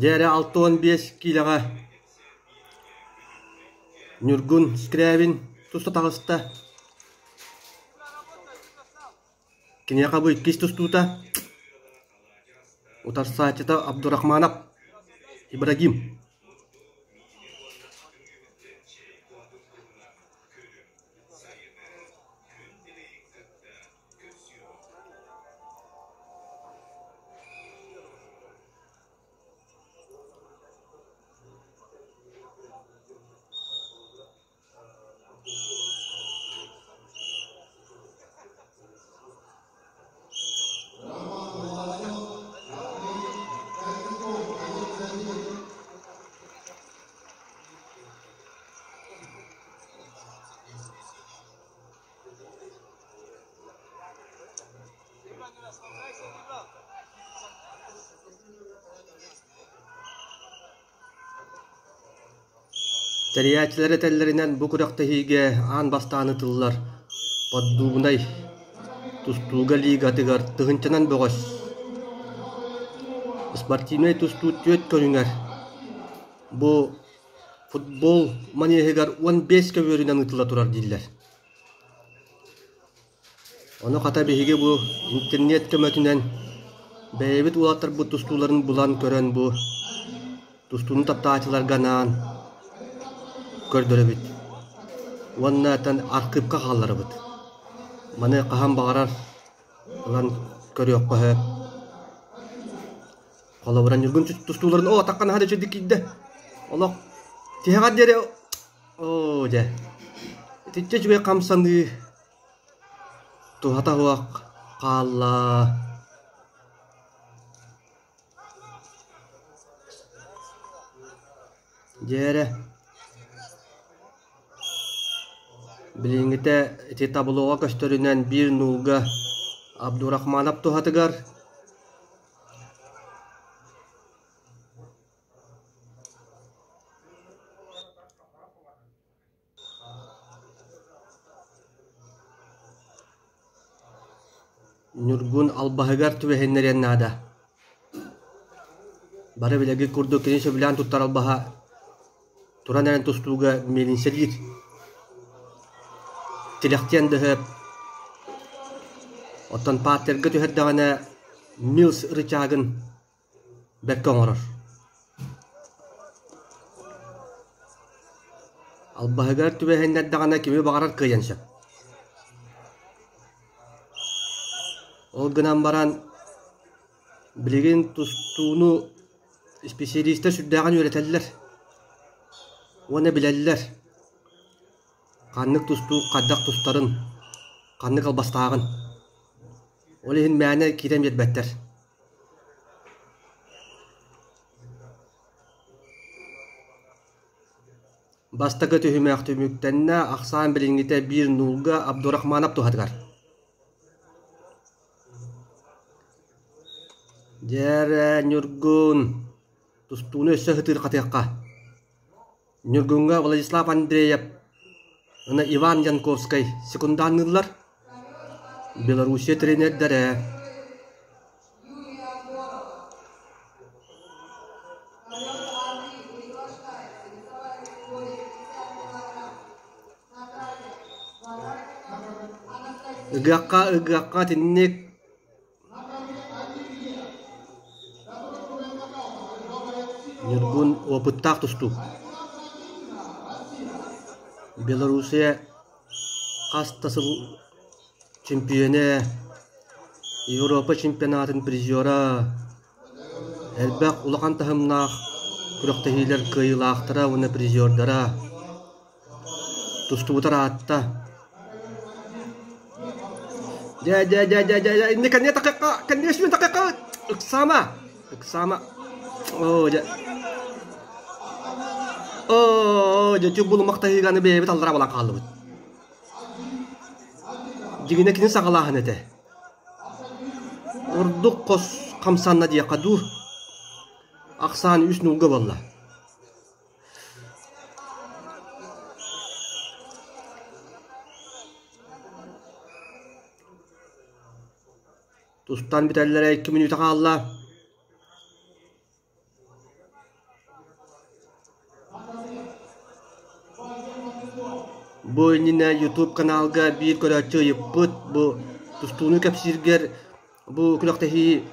Дьэ эрэ 65 киилэҕэ Ньургун Скрябин туста таҕыста. Киниэхэ бу иккис тустуута утарсааччыта Абдурахманов Ибрагим. Тэрийээччилэр этэллэринэн, бу күрэхтэһиигэ аан бастаан ытыллар Поддубнай тустууга лигатыгар тыһыынчанан бөҕөс спортивнай тустуу түөрт көрүҥэр бу футбол манеһыгар 15 көбүөрүнэн ыытылла турар дииллэр. Ону хата биһиги бу интернет көмөтүнэн бэйэбит уолаттарбыт тустууларын булан көрөн бу тустууну таптааччыларга анаан көрдөрөбүт уонна оттон архыыпка хаалларабыт. Маны хаһан баҕарар ылан көрүөххэ сөп. Холобура Ньургун тустууларын оо атахха наһаа да үчүгэйдик киирдэ. Олох тиһэҕэр диэри Оо дьэ, итиччэ үчүгэй хамсаныы туһата суох хаалла. Дьэ эрэ, билиҥҥитэ ити таблоҕа көстөрүнэн биир нуулга Абдурахманов туһатыгар Ньургун албаһыгар түбэһиннэриэн наада. Бары билэргит курдук кини сөбүлээн туттар албаһа туран эрэн тустууга миэлинсэлиир. Тилэхтиэн да сөп. Оттон партерга түһэрдэҕинэ Милс рычагын бэркэ оҥорор. Албаһыгар түбэһиннэрдэҕинэ кими баҕарар кыайан сөп. Ол гынан баран билигин тустууну исписэлиистэр сүрдээҕин үөрэтэллэр уонна билэллэр ханнык тустуу хайдах тустарын, ханнык албастааҕын. Ол иһин мээнэ киирэн биэрбэттэр. Бастакы түһүмэх түмүктэннэ, ахсаан билиҥҥитэ биир нуулга Абдурахманов туһатыгар. Дьэ Ньургун, тустууну өссө сытыырхатыахха. Ньургуҥҥа Владислав Андреев уонна Иван Янковскай секундаанныыллар. Белоруссия тренердэрэ Ыгыахха ыгыахха итинник Ньургун опыттаах тустуук. Белоруссия хас да сыл чемпионэ, Европа чемпионатын призера, элбэх улахан таһымнаах күрэхтэһиилэр кыайыылаахтара уонна призердара. Тустубута ыраатта. Дьэ, дьэ, дьэ, дьэ, дьэ, дьэ, инни кэнниэ такыахха, кэнниэ сүнүн такыахха, ыксаама, ыксаама. Оо, дьэ. Оо, дьэ, түк булумахтаһыыганы бэйэбит аллара балан хааллыбыт. Дьигинэ кини саҕалааһын этэ. Ордук хос хамсанна диэххэ дуу. Ахсаан үс нуулга буолла. Тустан бүтэллэрэ 2 мүнүүтэ хаалла. Бу иннинэ YouTube каналга биир көрөөччү ыйыппыт, бу тустууну кэпсииргэр бу күрэхтэһии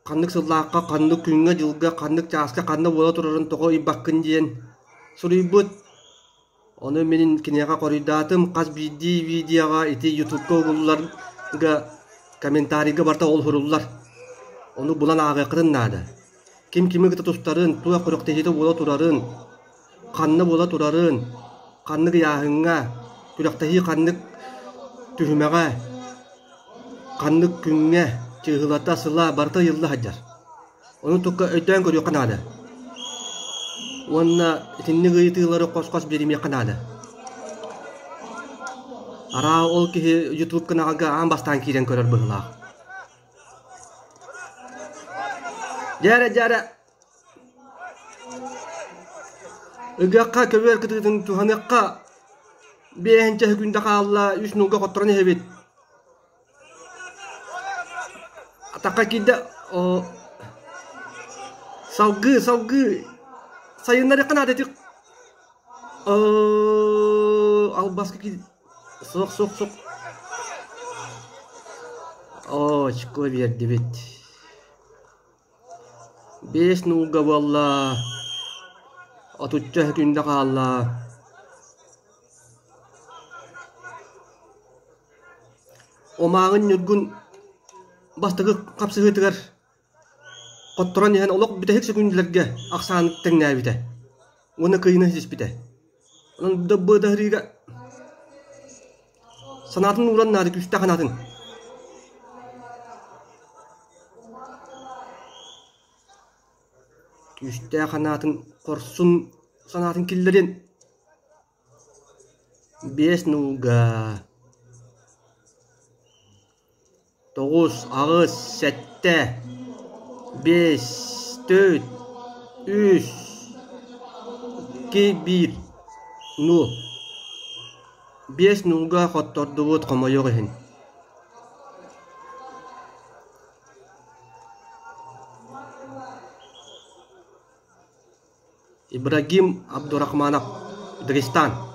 ханнык сыллаахха, ханнык күҥҥэ-дьылга, ханнык чааска ханна буола турарын тоҕо ыйбаккын диэн суруйбут. Ону мин киниэхэ хоруйдаатым, хас биирдии видеоҕа ити ютубка угулларга комментарийга барыта ол суруллар. Ону булан ааҕыаххытын наада. Ким кими кытта тустарын, туох күрэхтэһиитэ буола турарын, ханна буола турарын, ханнык ыйааһыҥҥа, күрэхтэһии ханнык түһүмэҕэ, ханнык күҥҥэ, чыыһылата, сыла барыта ыйылла сылдьар. Ону тукка өйдөөн көрүөххэ наада. Уонна итинник ыйытыылары хос-хос биэримиэххэ наада. Араа ол киһи YouTube каналга аан бастаан киирэн көрөр быһыылаах. Дьээрэ, дьээрэ! Ыгыахха көбүөр кытыытын туһаныахха биэһинчэ күндэ хаалла, үс нуулга хотторон иһэбит. Атахха киирдэ салгыы салгыы сайыннарыахха наада ити албаска киир суох суох суох очко биэрдибит Биэс нуулга буолла, отучча сөкүүндэ хаалла. Омааҕын Ньургун бастакы хапсыһыытыгар хотторон иһэн олох бүтэһик сөкүүндэлэргэ ахсаан тэҥнээбитэ уонна кыайыыны ситиспитэ. Онон быдаһырыыга санаатын ууран наада күүстээх санаатын. Күүстээх санаатын, хорсун санаатын киллэрин биэс нуулга тоҕус, аҕыс, сэттэ, биэс, төрт, үс, икки, биир, нуул. Биэс нуулга хоттордубут хомойуох иһин. Ибрагим Абдурахманов, Дагестан.